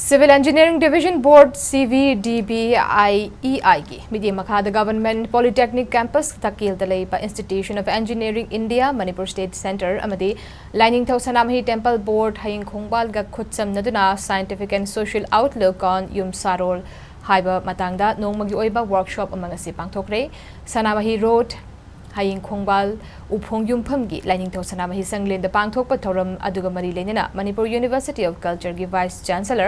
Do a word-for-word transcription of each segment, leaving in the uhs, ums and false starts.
Civil Engineering Division Board, C V D B I E I ꯒꯤ ꯃꯤꯠꯌꯦꯡ ꯃꯈꯥꯗ Government Polytechnic Campus ꯇꯛꯀꯦꯜꯗ ꯂꯩꯕ Institute of Engineering India Manipur State Centre ꯑꯃꯗꯤ ꯂꯥꯏꯅꯤꯡꯊꯧ ꯁꯅꯥꯃꯍꯤ Temple Board ꯍꯌꯤꯡ ꯈꯣꯡꯕꯥꯜꯒ ꯈꯨꯠꯁꯝꯅꯗꯨꯅ Scientific and Social Outlook on ꯌꯨꯝꯁꯥꯔꯣꯜ ꯍꯥꯏꯕ ꯃꯇꯥꯡꯗ ꯅꯣꯡꯃꯒꯤ ꯑꯣꯏꯕ workshop ꯑꯃ ꯉꯁꯤ ꯄꯥꯡꯊꯣꯛꯈ꯭ꯔꯦ꯫ ꯁꯅꯥꯃꯍꯤ Road, ꯍꯌꯤꯡ ꯈꯣꯡꯕꯥꯜ ꯎꯐꯣꯡ ꯌꯨꯝꯐꯝꯒꯤ ꯂꯥꯏꯅꯤꯡꯊꯧ ꯁꯅꯥꯃꯍꯤ ꯁꯪꯂꯦꯟꯗ ꯄꯥꯡꯊꯣꯛꯄ ꯊꯧꯔꯝ ꯑꯗꯨꯒ ꯃꯔꯤ ꯂꯩꯅꯅ Manipur University of Culture ꯒꯤ Vice Chancellor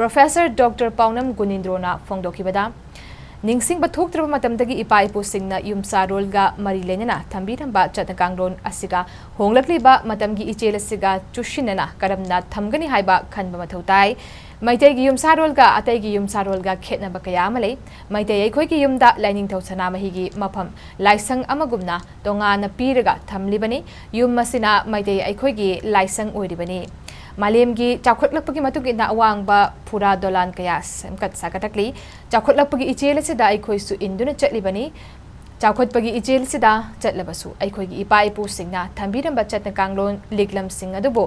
Professor Doctor ꯄꯥꯎꯅꯝ ꯒꯨꯅꯤꯟꯗ꯭ꯔꯣꯅ ꯐꯣꯡꯗꯣꯛꯈꯤꯕꯗ, ꯅꯤꯡꯁꯤꯡꯕ ꯊꯣꯛꯇ꯭ꯔꯕ ꯃꯇꯝꯗꯒꯤ ꯏꯄꯥ ꯏꯄꯨꯁꯤꯡꯅ ꯌꯨꯝꯁꯥꯔꯣꯜꯒ ꯃꯔꯤ ꯂꯩꯅꯅ ꯊꯝꯕꯤꯔꯝꯕ ꯆꯠꯅ ꯀꯥꯡꯂꯣꯟ ꯑꯁꯤꯒ ꯍꯣꯡꯂꯛꯂꯤꯕ ꯃꯇꯝꯒꯤ ꯏꯆꯦꯜ ꯑꯁꯤꯒ ꯆꯨꯁꯤꯟꯅꯅ ꯀꯔꯝꯅ ꯊꯝꯒꯅꯤ ꯍꯥꯏꯕ ꯈꯟꯕ ꯃꯊꯧ ꯇꯥꯏ꯫ ꯃꯩꯇꯩꯒꯤ ꯌꯨꯝꯁꯥꯔꯣꯜꯒ ꯑꯇꯩꯒꯤ ꯌꯨꯝꯁꯥꯔꯣꯜꯒ ꯈꯦꯠꯅꯕ ꯀꯌꯥ ꯑꯃ ꯂꯩ꯫ ꯃꯩꯇꯩ ꯑꯩꯈꯣꯏꯒꯤ ꯌꯨꯝꯗ ꯂꯥꯏꯅꯤꯡꯊꯧ ꯁꯅꯥꯃꯍꯤꯒꯤ ꯃꯐꯝ ꯂꯥꯏꯁꯪ ꯑꯃꯒꯨꯝꯅ ꯇꯣꯉꯥꯟꯅ ꯄꯤꯔꯒ ꯊꯝꯂꯤꯕꯅꯤ꯫ ꯌꯨꯝ ꯑꯁꯤꯅ ꯃꯩꯇꯩ ꯑꯩꯈꯣꯏꯒꯤ ꯂꯥꯏꯁꯪ ꯑꯣꯏꯔꯤꯕꯅꯤ꯫ ꯃꯥꯂꯦꯝꯒꯤ ꯆꯥꯎꯈꯠꯂꯛꯄꯒꯤ ꯃꯇꯨꯡ ꯏꯟꯅ ꯑꯋꯥꯡꯕ ꯐꯨꯔꯥ ꯗꯣꯂꯥꯟ ꯀꯌꯥ ꯁꯦꯝꯒꯠ ꯁꯥꯒꯠꯂꯛꯂꯤ꯫ ꯆꯥꯎꯈꯠꯂꯛꯄꯒꯤ ꯏꯆꯦꯜ ꯑꯁꯤꯗ ꯑꯩꯈꯣꯏꯁꯨ ꯏꯟꯗꯨꯅ ꯆꯠꯂꯤꯕꯅꯤ꯫ ꯆꯥꯎꯈꯠꯄꯒꯤ ꯏꯆꯦꯜꯁꯤꯗ ꯆꯠꯂꯕꯁꯨ ꯑꯩꯈꯣꯏꯒꯤ ꯏꯄꯥ ꯏꯄꯨꯁꯤꯡꯅ ꯊꯝꯕꯤꯔꯝꯕ ꯆꯠꯅ ꯀꯥꯡꯂꯣꯟ ꯂꯤꯛꯂꯝꯁꯤꯡ ꯑꯗꯨꯕꯨ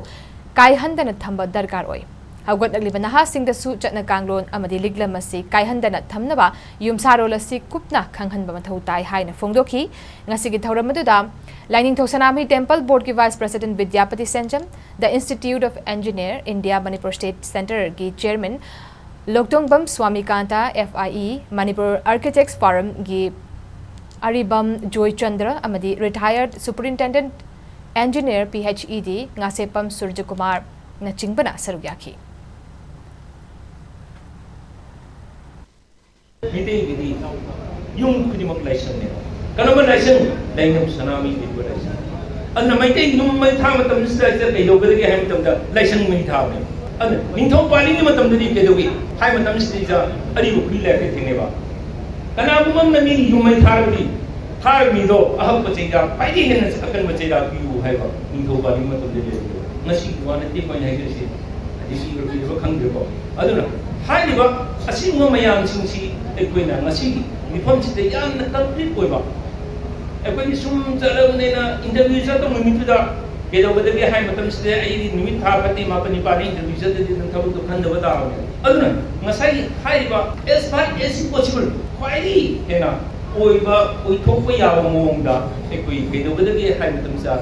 ꯀꯥꯏꯍꯟꯗꯅ ꯊꯝꯕ ꯗꯔꯀꯥꯔ ꯑꯣꯏ꯫ ꯍꯧꯒꯠꯂꯛꯂꯤꯕ ꯅꯍꯥꯁꯤꯡꯗꯁꯨ ꯆꯠꯅ ꯀꯥꯡꯂꯣꯟ ꯑꯃꯗꯤ ꯂꯤꯛꯂꯝ ꯑꯁꯤ ꯀꯥꯏꯍꯟꯗꯅ ꯊꯝꯅꯕ ꯌꯨꯝꯁꯥꯔꯣꯜ ꯑꯁꯤ ꯀꯨꯞꯅ ꯈꯪꯍꯟꯕ ꯃꯊꯧ ꯇꯥꯏ ꯍꯥꯏꯅ ꯐꯣꯡꯗꯣꯛꯈꯤ꯫ ꯉꯁꯤꯒꯤ ꯊꯧꯔꯝ ꯑꯗꯨꯗ ꯂꯥꯏꯅꯤꯡꯊꯧ ꯁꯅꯥꯃꯍꯤ Temple Board ꯀꯤ Vice President Bidyapati Senjam, The Institute of Engineer India Manipur State Centre ꯒꯤ Chairman ꯂꯣꯛꯇꯣꯡꯕꯝ ꯁ꯭ꯋꯥꯃꯤꯀꯥꯟꯇ, F I E, Manipur Architects Forum ꯒꯤ ꯑꯔꯤꯕꯝ ꯖꯣꯏꯆꯟꯗ꯭ꯔ ꯑꯃꯗꯤ Retired Superintendent Engineer, P H E D, Ngasheppam ꯁꯨꯔꯖꯀꯨꯃꯥꯔꯅꯆꯤꯡꯕꯅ ꯁꯔꯨꯛ ꯌꯥꯈꯤ꯫ ꯃꯤꯇꯩꯒꯤꯗꯤ ꯌꯨꯝ ꯈꯨꯗꯤꯡꯃꯛ ꯂꯥꯏꯁꯪꯅꯦꯕ꯫ ꯀꯔꯝꯕ ꯂꯥꯏꯁꯪ? ꯂꯥꯏꯅꯤꯡꯊꯧ ꯁꯅꯥꯃꯍꯤ ꯂꯩꯕ ꯂꯥꯏꯁꯪ꯫ ꯑꯗꯨꯅ ꯃꯩꯇꯩ ꯌꯨꯝ ꯃꯩ ꯊꯥ ꯃꯇꯝꯁꯤꯗ ꯀꯩꯗꯧꯒꯗꯒꯦ ꯍꯥꯏꯕ ꯃꯇꯝꯗ ꯂꯥꯏꯁꯪ ꯃꯩ ꯊꯥꯕꯅꯦꯕ꯫ ꯑꯗꯨꯅ ꯅꯤꯡꯊꯧ ꯄꯥꯜꯂꯤꯉꯩ ꯃꯇꯝꯗꯗꯤ ꯀꯩꯗꯧꯏ ꯍꯥꯏꯕ ꯃꯇꯝꯁꯤꯗꯩꯗ ꯑꯔꯤꯕ ꯈꯨꯔꯤ ꯂꯥꯏꯔꯤꯛꯇ ꯊꯦꯡꯅꯩꯕ꯫ ꯀꯅꯥꯒꯨꯝꯕ ꯑꯃꯅ ꯃꯤꯒꯤ ꯌꯨꯝ ꯃꯩ ꯊꯥꯔꯕꯗꯤ ꯊꯥꯔꯤꯕ ꯃꯤꯗꯣ ꯑꯍꯛꯄ ꯆꯩꯔꯥꯛ, ꯈ꯭ꯋꯥꯏꯗꯒꯤ ꯍꯦꯟꯅ ꯑꯀꯟꯕ ꯆꯩꯔꯥꯛ ꯄꯤꯌꯨ ꯍꯥꯏꯕ ꯅꯤꯡꯊꯧ ꯄꯥꯜꯂꯤꯉꯩ ꯃꯇꯝꯗ ꯂꯩꯔꯝꯃꯦꯕ꯫ ꯉꯁꯤꯒꯤ ꯋꯥ ꯅꯠꯇꯦ ꯑꯩꯈꯣꯏꯅ ꯍꯥꯏꯖꯔꯤꯁꯦ, ꯑꯗꯩ ꯄꯤꯕ꯭ꯔꯥ ꯄꯤꯗꯕ꯭ꯔꯥ ꯈꯪꯗ꯭ꯔꯦꯀꯣ꯫ ꯑꯗꯨꯅ ꯍꯥꯏꯔꯤꯕ ꯑꯁꯤꯒꯨꯝꯕ ꯃꯌꯥꯝꯁꯤꯡꯁꯤ ꯑꯩꯈꯣꯏꯅ ꯉꯁꯤꯒꯤ ꯃꯤꯐꯝꯁꯤꯗ ꯌꯥꯝꯅ concrete ꯑꯣꯏꯕ, ꯑꯩꯈꯣꯏꯒꯤ ꯁꯨꯝ ꯆꯠꯂꯕꯅꯤꯅ interview ꯆꯠꯄ ꯅꯨꯃꯤꯠꯇꯨꯗ ꯀꯩꯗꯧꯒꯗꯒꯦ ꯍꯥꯏꯕ ꯃꯇꯝꯁꯤꯗ ꯑꯩꯗꯤ ꯅꯨꯃꯤꯠ ꯊꯥ ꯐꯠꯇꯦ, ꯃꯥꯄꯟꯅꯤ ꯄꯥꯟꯅꯤ interview ꯆꯠꯇ꯭ꯔꯗꯤ ꯅꯪ ꯊꯕꯛꯇꯣ ꯈꯟꯗꯕ ꯇꯥꯕꯅꯦ꯫ ꯑꯗꯨꯅ ꯉꯁꯥꯏꯒꯤ ꯍꯥꯏꯔꯤꯕ as far as possible ꯈ꯭ꯋꯥꯏꯗꯒꯤ ꯍꯦꯟꯅ ꯑꯣꯏꯕ, ꯑꯣꯏꯊꯣꯛꯄ ꯌꯥꯕ ꯃꯑꯣꯡꯗ ꯑꯩꯈꯣꯏ ꯀꯩꯗꯧꯒꯗꯒꯦ ꯍꯥꯏꯕ ꯃꯇꯝꯁꯤꯗ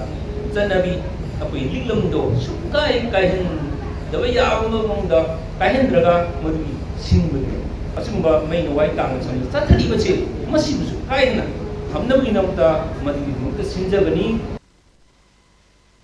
ꯆꯠꯅꯕꯤ, ꯑꯩꯈꯣꯏ ꯂꯤꯛꯂꯝꯗꯣ ꯁꯨꯡꯀꯥꯏ ꯀꯥꯏꯍꯟꯗꯕ ꯌꯥꯕ ꯃꯑꯣꯡꯗ ꯀꯥꯏꯍꯟꯗ꯭ꯔꯒ ꯃꯗꯨꯒꯤ ꯁꯤꯟꯕꯗꯨ ꯑꯁꯤꯒꯨꯝꯕ ꯃꯩꯅ ꯋꯥꯏ ꯇꯥꯡꯅ ꯁꯝꯅ ꯆꯠꯊꯔꯤꯕꯁꯦ ꯃꯁꯤꯕꯨꯁꯨ ꯀꯥꯏꯗꯅ ꯊꯝꯅꯕꯒꯤꯗꯃꯛꯇ ꯃꯗꯨꯒꯤꯗꯃꯛꯇ ꯁꯤꯟꯖꯕꯅꯤ꯫